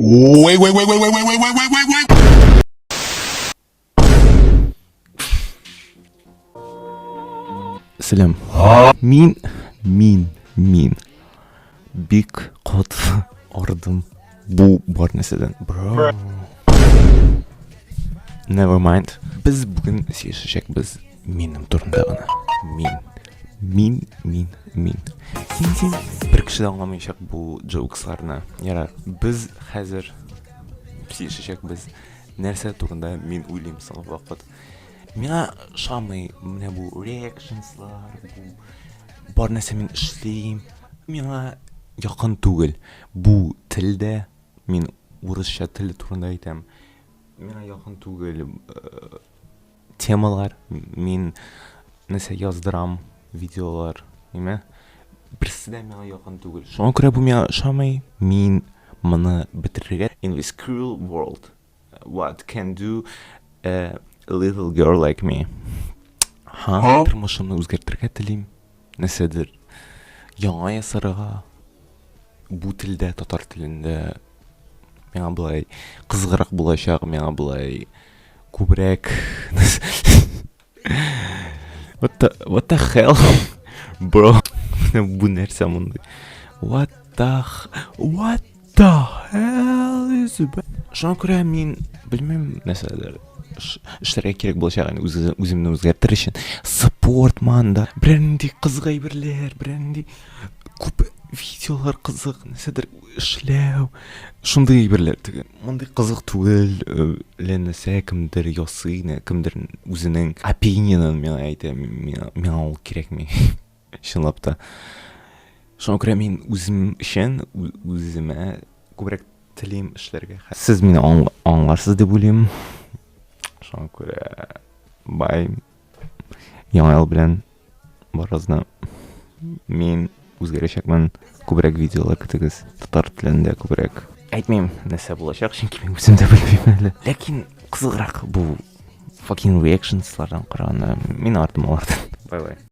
Wait, wait, wait, wait, wait, wait, wait, wait, wait, wait, wait. Сәлам. Мин, мин, мин бик каты ардым бу бар нәрсәдән. Bro. Never mind. Без бүген сөйләшәчәкбез минем турында гына. Мин. Мин, мин, мин. Син, син. Бер кеше дә аңламаячак бу джоксларны. Ярар, без хәзер сөйләшәчәкбез. Нәрсә турында мин уйлыйм соңгы вакыт. Миңа ошамый менә бу реакшнслар, бу бар нәрсә мин эшлим. Миңа якын түгел. Бу телдә мин урысча тел турында әйтәм. Миңа якын түгел э, темалар. Мин нәрсә яздырам, видеолар, ниме? Берсе дә миңа якын түгел. Шуңа күрә бу миңа ошамый. Мин моны бетерергә in this cruel world what can do a little girl like me? Ха? Тормышымны үзгәртергә телим. Нәрсәдер яңа ясарга бу телдә, татар телендә миңа болай кызыграк булачак, миңа болай күбрәк. What the hell, bro? Бу нәрсә мондый? What the hell is that? Шуңа күрә мин белмим нәрсәләр эшләргә кирәк булачак инде үземне үзгәртер өчен. Спорт манда, берәр нинди кызык әйберләр, берәр нинди күп видеолар кызык, нәрсәдер эшләү, шундый әйберләр теге. Мондый кызык түгел, лә нәрсә кемдер ясый, кемдер үзенең opinionын миңа әйтә, миңа ул кирәкми. Чынлап та. Шуңа күрә мин үзем өчен, үземә күбрәк телим эшләргә. Сез мине аңларсыз дип уйлыйм. Шуңа күрә бай. Яңа ел белән барыгызны. Мин үзгәрәчәкмен. Күбрәк видеолар көтегез. Татар телендә күбрәк. Әйтмим, нәрсә булачак, чөнки мин үзем дә белмим әле. Ләкин кызыграк бу fucking reactionслардан караганда мин ардым алардан. Bye bye.